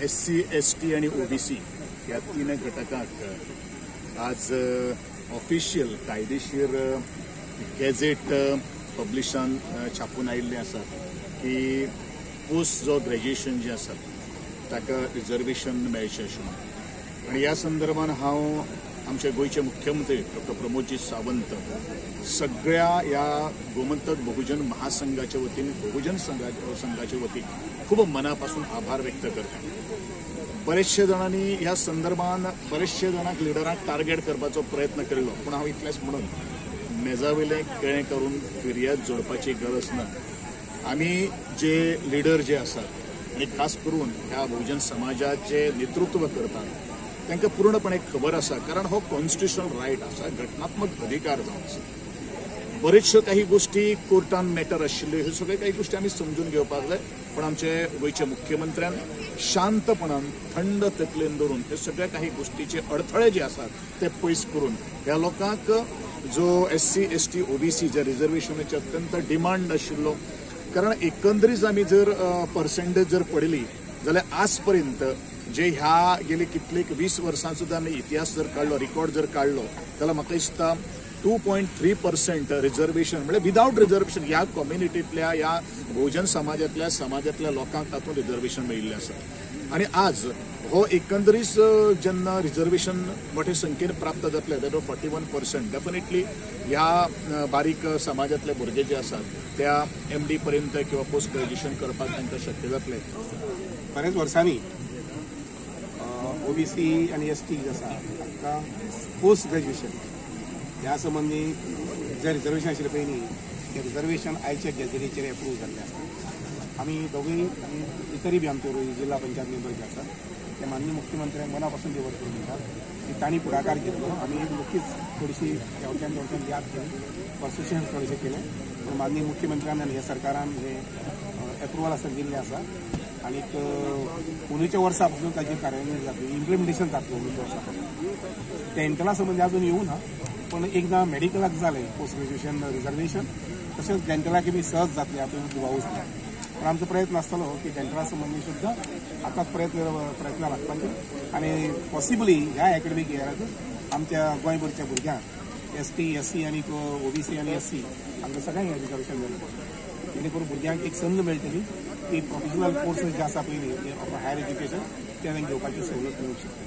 SC, ST आणि OBC ह्या तीन घटकांक आज ऑफिशियल कायदेशीर गॅझेट पब्लिशान छापून आयिल्लें आसा की पोस्ट जो ग्रॅज्युएशन जें आसा ताका रिजर्वेशन मेळचें अशें म्हणून. आनी ह्या संदर्भान हांव आमचे गोंयचे मुख्यमंत्री डॉक्टर प्रमोदजी सावंत सगळ्या ह्या गोमंतक बहुजन महासंघाच्या वतीन, बहुजन संघाच्या वतीन खूब मनापासून आभार व्यक्त करता. बरेचशे जाणांनी ह्या संदर्भान बरेचशे जाणांक लिडरांक टार्गेट करपाचो प्रयत्न केल्लो, पूण हांव इतलेंच म्हणून मेजावयलें केळें करून फिर्याद जोडपाची गरज ना. आमी जे लिडर जे आसात आनी खास करून ह्या बहुजन समाजाचे नेतृत्व करतात तांकां पूर्णपणे खबर आसा, कारण हो कॉन्स्टिट्युशनल रायट आसा, घटनात्मक अधिकार जावन आसा. बरेचश्यो काही गोष्टी कोर्टान मॅटर आशिल्ल्यो, ह्यो सगळ्यो काही गोष्टी आमी समजून घेवपाक जाय. पण आमचे गोंयच्या मुख्यमंत्र्यान शांतपणान थंड तकलेन दवरून हे सगळ्या काही गोष्टीचे अडथळे जे आसात ते पयस करून ह्या लोकांक जो SC, ST, OBC जे रिजर्वेशनाचे अत्यंत डिमांड आशिल्लो, कारण एकंदरीत आमी जर पर्सेंटेज जर पळयली जाल्यार आज पर्यंत जे ह्या गेले कितले 20 वर्सां सुद्दां आमी इतिहास जर काडलो, रिकॉर्ड जर काडलो जाल्यार म्हाका दिसता 2.3% रिजर्वेशन म्हणजे विदाउट रिजर्वेशन ह्या कम्युनिटींतल्या, ह्या बहुजन समाजांतल्या समाजांतल्या लोकांक तातूंत रिजर्वेशन मेळिल्लें आसा. आनी आज हो एकंदरीत जेन्ना रिजर्वेशन मोठे संख्येन प्राप्त जातलें that 41% definitely ह्या बारीक समाजांतले भुरगे जे आसात त्या MD पर्यंत किंवा पोस्ट ग्रॅज्युएशन करपाक तांकां शक्य जातलें. बऱ्याच वर्सांनी ओबीसी आनी ST जे आसा तांकां पोस्ट ग्रॅज्युएशन ह्या संबंदी जे रिजर्वेशन आशिल्लें पळय न्ही, तें रिजर्वेशन आयच्या गॅझेटीचेर एप्रूव जाल्लें आसा. आमी दोगूय आनी इतरूय बी आमचे जिल्हा पंचायत मेंबर जे आसा ते माननीय मुख्यमंत्र्यांक मना पासून देवर करून दितात की तांणी फुडाकार घेतलो. आमी नक्कीच थोडीशी ह्या वटेन याद केली, पर्सुएशन थोडेशें केलें, पूण माननीय मुख्यमंत्र्यान आनी ह्या सरकारान हें एप्रुवल आसा दिल्लें आसा. आनीक अंदूच्या वर्सा पासून ताचें कार्यान्वयन जातलें, इम्प्लिमेंटेशन जातलें अंदूच्या वर्सा पासून. डेंटला संबंदी अजून येवं ना, पण एकदां मेडिकलाक जालें पोस्ट ग्रॅज्युएशन रिजर्वेशन, तशेंच डेंटलाक बी सहज जातलें हातूंत दुबावूच ना. पण आमचो प्रयत्न आसतलो की डेंटला संबंदी सुद्दां आतांच प्रयत्न लागपाचे आनी पॉसिबली ह्या एकेडमीक इयराक आमच्या गोंयभरच्या भुरग्यांक ST, SC आनी OBC आनी SC हांकां सगळ्यांक हें रिजर्वेशन मेळटलें, जेणे करून भुरग्यांक एक संद मेळटली की प्रोफेशनल कोर्सेस जे आसा पळय न्ही ऑफ हायर एज्युकेशन ते तांकां घेवपाची सवलत मेळूंक शकता.